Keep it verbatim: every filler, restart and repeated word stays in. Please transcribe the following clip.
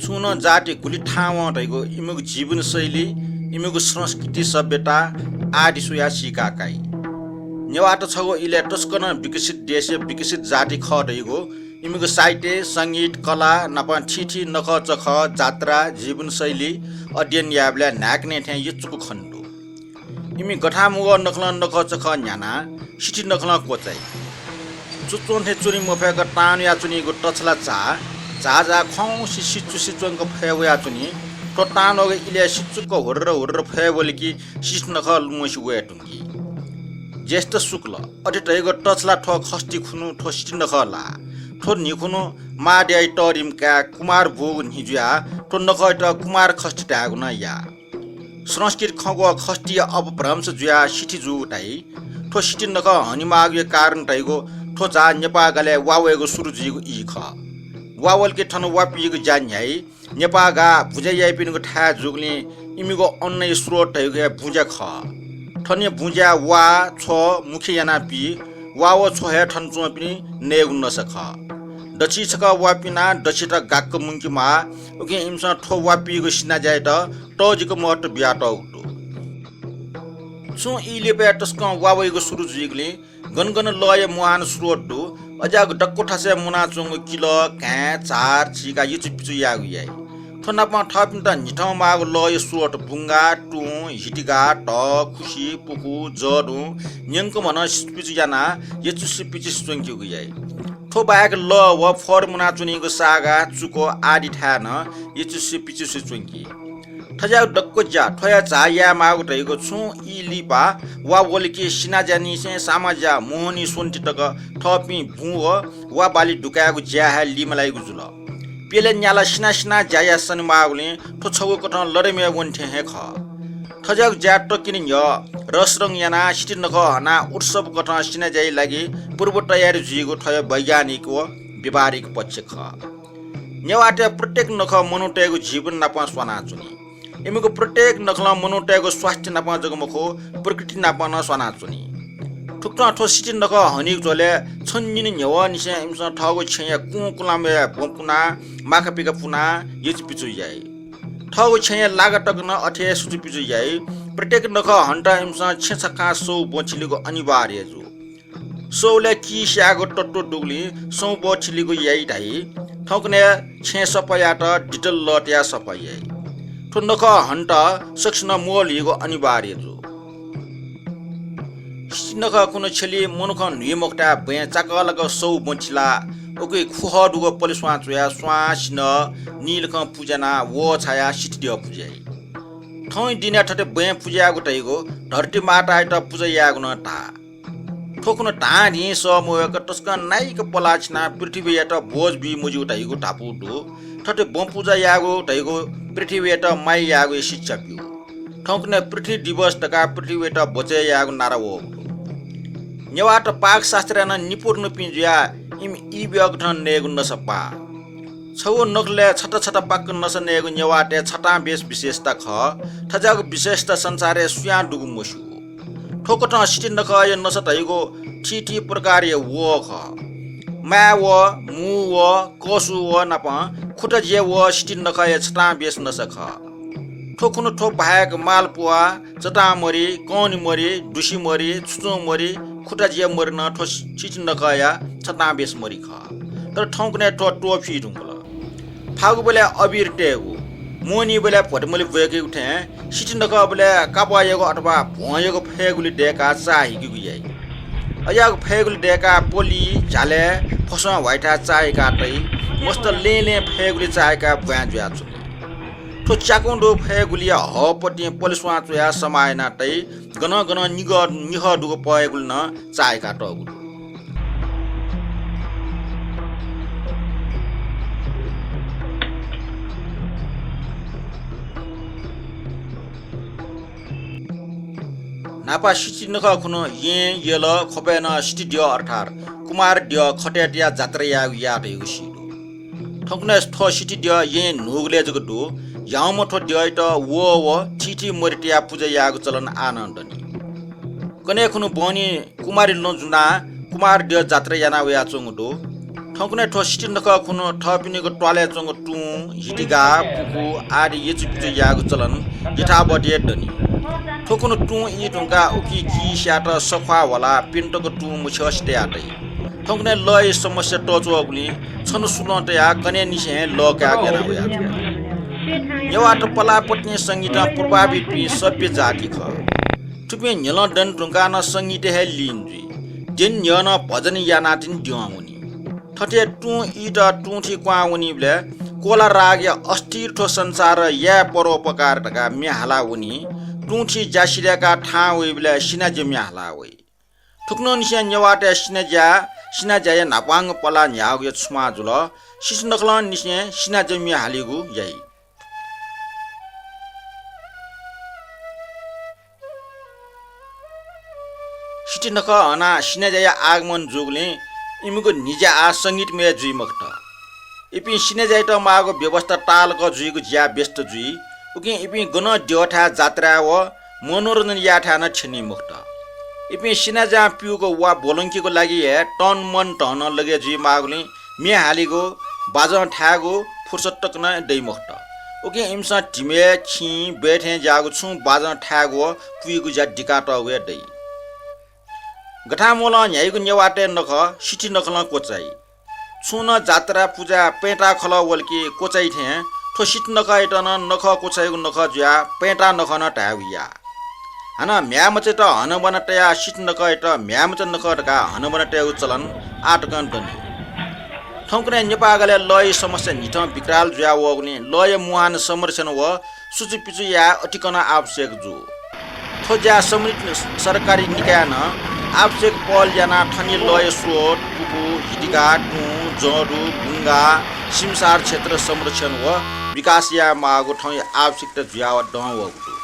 छुं नं जाति गुलि थाहां वं धइगु इमिगु जीवनशैली, इमिगु संस्कृति सभ्यता आदि स्वयाः सीका काइ। नेवाःत छगू इलय् तसकं नं विकसित देशया विकसित जाति खः धइगु इमिगु साहित्य, संगीत, कला नापं थीथी नखःचखः, जात्रा, जीवनशैली अध्ययन यायेबलय् न्हाय्कनय् थें यचुक खने दु। इमि गथांमुगः नखलं नखःचखः न्ह्यानाः सिथि नखलं क्वचाइ। च्वच्वं थें च्वने मफय्क तांन्वया च्वनीगु तछला झा, झा झा खंसे सिचुसे च्वंक फय् वयाच्वनी। थ्व तांन्वःगु इलय् सिचुक्क हुर्र हुर्र फय् वल कि सिथि नखः लुमंसे वये धुंकी। ज्येष्ठ शुक्ल, अथे धइगु तछला थ्व खष्ठी खुन्हु थ्व सिथि नखः लाः। थ्व न्हि खुन्हु मां द्याइ तःधिम्ह काय् कुमार बूगु न्हि जुयाः थ्व नखःयात कुमार खष्ठी धायेगु नं याः। संस्कृत खँग्वः खष्ठीया अपभ्रंश जुयाः सिथि जूगु धाइ। थ्व सिथि नखः हनेमाःगुया कारण धइगु थ्व झा नेपाः गालय् वा वयेगु सुरु जुइगु ई खः। वा वल कि थन वा पीगु ज्या न्ह्याइ। नेपाः गाः बुँज्या याइपिनिगु थाय् जूगुलिं इमिगु अन्नया स्रोत धइगु हे बुँज्या खः। थनया बुँज्याय् वा, छ्व मुख्य यानाः पी। वा व छ्व हे थन च्वंपिनि नयेगु नसा खः। दच्छि छकः वा पिनाः दच्छित गाक्क मुंके म्वाः। उकिं इमिसं थ्व वा पीगु सिनाज्यायात तःजिक महत्व बियातःगु दु। छुं ई लिपाय् तसकं वा वइगु सुरु जुइगुलिं गन गन लःया मुहान स्रोत दु, अज्याःगु दक्व थासय् मुनाच्वंगु किलः, घाँय्, झार चीकाः यचुपिचु यायेगु याइ। थ्व नापं थःपिन्त न्हिथं माःगु लःया स्रोत बुंगाः, तुं, हितिगाः, धः, खुसि, पुखू, जःदुं न्यंकं नं सिचुपिचु यानाः यचुसेपिचुसे च्वंकेगु याइ। थ्व बाहेक लः व फर मुनाच्वनीगु सागा, चुक आदि थाय् नं यचुसेपिचुसे च्वंकी। थज्याःगु दक्व ज्या थ्वया झा यायेमाःगु धइगु छुं ई लिपा वा वल कि सिनाज्यानिसें सामाज्या मोहनी स्वन्ति तक थःपिं बुँ व वा बाली दुकायेगु ज्या हे लिमालाइगु जुल। प्यलय् न्याला सिना सिना ज्या याये सनेमाःगुलिं थ्व छगू कथं लदमे वने थें हे खः। थज्याःगु ज्या तक्यने न्ह्यः रसरंग यानाः सिथि नखः हनाः उत्सव कथं सिनाज्याया लागि पूर्व तयारी जुइगु थ्वया वैज्ञानिक व व्यावहारिक पक्ष खः। नेवाःतय् प्रत्येक नखः मनूतय्गु जीवन नाप स्वानाच्वनी। इमिगु प्रत्येक नखलं मनूतय्गु स्वास्थ्य नाप जक मखु, प्रकृति नाप नं स्वानाच्वनी। थुकथं थ्व सिथि नखः हनीगु झ्वलय् छन्हिन न्ह्यवंनिसें इमिसं थःगु छेँया कुंकुलामय् ब्वँ पुनाः, माखा पिका पुनाः यचुपिचु याइ। थःगु छेँया लागा तक नं अथे हे सुचुपिचु याइ। प्रत्येक नखः हनेत इमिसं छेँ छखां सौ ब्वँ थिलेगु अनिवार्य जू। सौलय् किस्याःगु तत्व दुगुलिं सौ ब्वँ थिलेगु याइ धाइ। थौंकन्हय् छेँ सफा यायेत डिटल लः तयाः सफा याइ। थ्व नखः हनेत सकसिनं मोल हीगु अनिवार्य जू। सिथि नखः खुन्हु छ्यली मनुखं न्हुइ मखुथाय् ब्वँय् चाकःलाक सौ ब्वँ थिलाः उकी खुहः दुगु पलेस्वां च्वयाः स्वां, सिन्हः, नीलखं पुज्यानाः वः छायाः सिथि द्यः पुज्याइ। थौंया दिनय् थथे ब्वँय् पुज्यायेगु धइगु धरती मातायात पुजा यायेगु नं धाः। थ्व खुन्हु धां धिं सः मवय्क तसकं नाइक पलाः छिनाः पृथ्वीयात बोझ बी मज्यू धइगु धापू दु। थथे ब्वँ पुजा यायेगु धइगु पृथ्वीयात माया यायेगुया शिक्षा ब्यू। थौंकन्हय् पृथ्वी दिवस धकाः पृथ्वीयात बचय् यायेगु नारा वःगु दु। नेवाःत पाकशास्त्रय् नं निपुरनुपिं जुयाः इमि ई ब्यःकथं नयेगु नसा पाः। छगू नखलय् छता छता पाक्क नसा नयेगु नेवाःतय् छतां बेस विशेषता खः। थज्याःगु विशेषता संसारय् सुयां दुगु मस्यू। थ्व कथं सिथि नखःया नसा धइगु थीथी प्रकारया वः खः। माय् वः, मू वः, कःसू वः नापं खुटा ज्या वः सिथि नखःया छतां बेस नसा खः। थ्व खुन्हु थ्व बाहेक मालपुवा, चतां मरि, कौनि मरि, दुसि मरि, छुचुं मरि, खुटा ज्या मरि नं थ्व सिथि नखःया छतां बेस मरि खः। तर थौंकन्हय् थ्व त्वःफी धुंकल। फागुबलय् अबिर तयेगु, मोहनीबलय् भ्वतमलि ब्वय्केगु थें सिथि नखःबलय् काब्वाःयागु अथवा भ्वंयागु फय्गुलि दय्काः चाः हिकेगु याइ। अज्याःगु फय्गुलि दय्काः पलि, झ्यालय्, फसं ह्वाइथाय् चाः हिकाः तइ। मस्त लँय् लँय् फय्गुलि चाः हिकाः ब्वाँय् जुयाच्वन। थ्व च्याकुं दुगु फय्गुलिया हःपतिं पलेस्वां च्वयाः समाः यानाः तइ। गनं गनं निगः निहः दुगु फय्गुलि नं चाः हिकातःगु दु। न्हापा सिथि नखः खुन्हु येँ, यल, ख्वपय् नं सिथि द्यः अर्थात् कुमार द्यः खतय् तयाः जात्रा यायेगु याः धइगु सी दु। थौंकन्हय् थ्व सिथि द्यः येँय् न्हूगुलय् जक दु। ह्याउँम्ह थ्व द्यःयात वः व थीथी मरि तयाः पुजा यायेगु चलन आः नं दनि। कन्हय् खुन्हु बहनी कुमारी लँ जुनाः कुमार द्यः जात्रा याना वयाच्वंगु दु। थौंकन्हय् थ्व सिथि नखः खुन्हु थःपिनिगु त्वालय् च्वंगु तुं, हितिगा, पुखू आदि यचुपिचु यायेगु चलन यथावत हे दनि। थ्व खुन्हु तुं ई धुंकाः उकी किसयात सख्वाः ह्वलाः पिने तक तुं मछ्यःसे तयातइ। थौंकन्हय् लःया समस्या तःच्वःगुलिं छन्हु सुलं तयाः कन्हय्‌निसें हे लः कायेगु याना वयाच्वन। नेवाःत पलाः पतिनि संगीतं प्रभावितपिं सभ्य जाति खः। थुपिं न्ह्यलं दने धुंकाः नं संगीतय् हे लीन जुइ। द्यने न्ह्यः नं भजन यानाः तिनि द्यं वनी। थथे तुं ईत तुंथि क्वहां वनीबलय् कोला रागया अस्थिर थ्व संसारं याये परोपकार धकाः म्ये हाला वनी। तुंथि ज्या सिधय्‌काः थाहां वइबलय् सिनाज्या म्ये हाला वइ। थुकथंनिसें नेवाःतय् सिनाज्या, सिनाज्याया न्हापांगु पलाः न्ह्याःगु यचुसुमाः जुल। सिथि नखलंनिसें सिनाज्या म्ये हालीगु याइ। सिथि नखः हनाः सिनाज्याया आगमन जूगुलिं इमिगु न्हिज्या आः संगीतमय जुइ मखुत। इपिं सिनाज्यायात माःगु व्यवस्था ताःलाक जुइगु ज्याय् व्यस्त जुइ। उकिं इपिं गनं द्यःथाय्, जात्राय् व मनोरञ्जन यायेथाय् नं थ्यनी मखुत। इपिं सिनाज्यां प्यूगु वा ब्वलंकेगु लागि हे तन मन धन लगे जुइमाःगुलिं म्ये हालीगु, बाजं थायेगु फुर्सत तक नं दइ मखुत। उकिं इमिसं धिमय्, खिं, बय् थें ज्याःगु छुं बाजं थायेगु व पुइगु ज्या दिकातःगु हे दइ। गथांमूलं न्ह्याइगु नेवाःतय् नखः सिथि नखलं क्वचाइ। छुं नं जात्रा पुजाय् पँय्‌ताः खलः वल कि क्वचाइ थें थ्व सिथि नखःयात नं नखः क्वचाइगु नखः जुयाः पँय्‌ताः नखः नं धाये वइ या। हानं म्ह्याय्‌मचायात हनाबना तयाः सिथि नखःयात म्ह्याय्‌मचा नखः धकाः हनाबना तयेगु चलन आः तकं दनि। थौंकन्हय् नेपाःगलय् लःया समस्या न्हिथं विकराल जुया वःगुलिं लःया मुहान संरक्षण व सुचुपिचु याये अतिकं आवश्यक जू। थ्व ज्याय् संबंधित सरकारी निकायं नं आवश्यक पहल यानाः थनिया लःया स्रोत, पुखू, हितिगा, तुं, जँदु, बुंगा, सिमसार क्षेत्र संरक्षण व विकास यायेमाःगु थौंया आवश्यकता जुयाः दं वःगु दु।